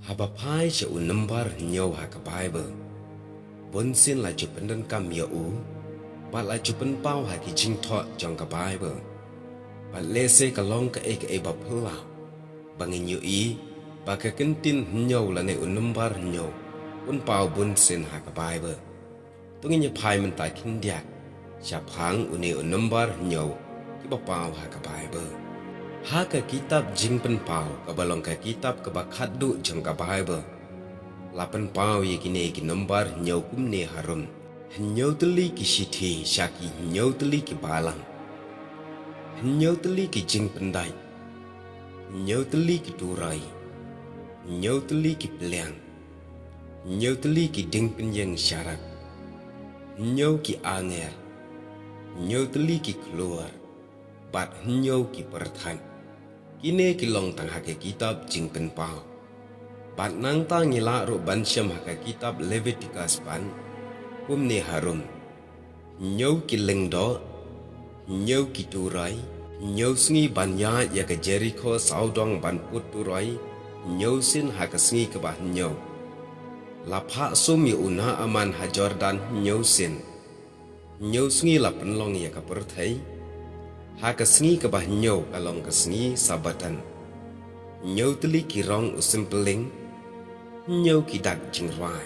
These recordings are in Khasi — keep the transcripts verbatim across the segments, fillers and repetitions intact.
Haba phai sha u nombar hynñiew ha ka Baibl, bun sien la ju pyndonkam ïa u bad la ju pynpaw ha ki jingthoh jong ka Baibl. Bad lehse ka long kaei kaei ba phylla ba ngin ïohi ba ka kyntien hynñiew lane u nombar hynñiew un paw bun sien ha ka Baibl. To ngin ïa phai mynta khyndiat shaphang une u nombar hynñiew kiba paw ha ka Baibl. Ha ka kitab Jingpynpaw, kaba long ka kitab kaba khatduh jong ka Baibl, la pynpaw ïa kine ki nombar hynñiew kumne harum: hynñiew tylli ki shithi sha ki hynñiew tylli ki balang, hynñiew tylli ki jingpyndait, hynñiew tylli ki turoi, hynñiew tylli ki pliang, hynñiew tylli ki dieng pynïeng sharak, hynñiew ki anger, hynñiew tylli ki khlur, bad hynñiew ki pyrthat. Kine ki long tang ha ka kitab Jingpynpaw. Bad nangta ngi lah ruh ban shem ha ka kitab Leviticus pat kumne harum: hynñiew ki lyngdoh, hynñiew ki turoi, hynñiew sngi ban ïaid ïa ka Jerikho sawdong ban put turoi, hynñiew sien ha ka sngi kaba hynñiew. La phah sum ïa u Naaman ha Jordan hynñiew sien. Hynñiew sngi la pynlong ïa ka pyrthei. Ha ka sngi kaba hynñiew ka long ka sngi Sabbaton. Hynñiew tylli ki rong u sympyling, hynñiew ki dak jingrwai.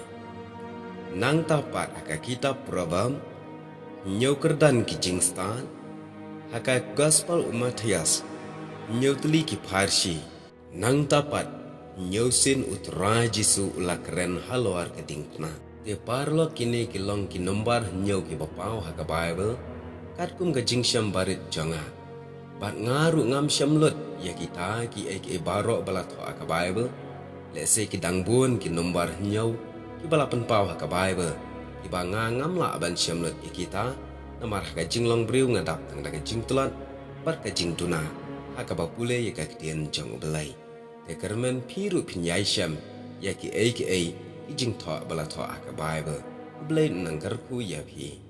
Nangta pat ha ka kitab Proverb, hynñiew kyrdan ki jingstad. Ha ka gospel u Mathaios, hynñiew tylli ki pharshi. Nangta pat, hynñiew sien u Trai Jisu u la kren halor ka diengphna. Te paralok, kine ki long ki nombar hynñiew kiba paw ha ka Baibl, katkum ka jingshem barit jong nga. Bad nga ruh ngam shem lut ïa kita kiei kiei baroh ba la thoh ha ka Baibl. Lehse ki dang bun ki nombar hynñiew kiba la pynpaw ha ka Baibl, kiba nga ngam lah ban shem lut ïa kita, namar ha ka jinglong briew nga dap tang da ka jingtlot bad ka jingduna ha kaba pule ïa ka ktien jong U Blei. Te kyrmen phi ruh phin ïai shem ïa kiei kiei ki jingthoh ba la thoh ha ka Baibl. U Blei un nang kyrkhu ïa phi.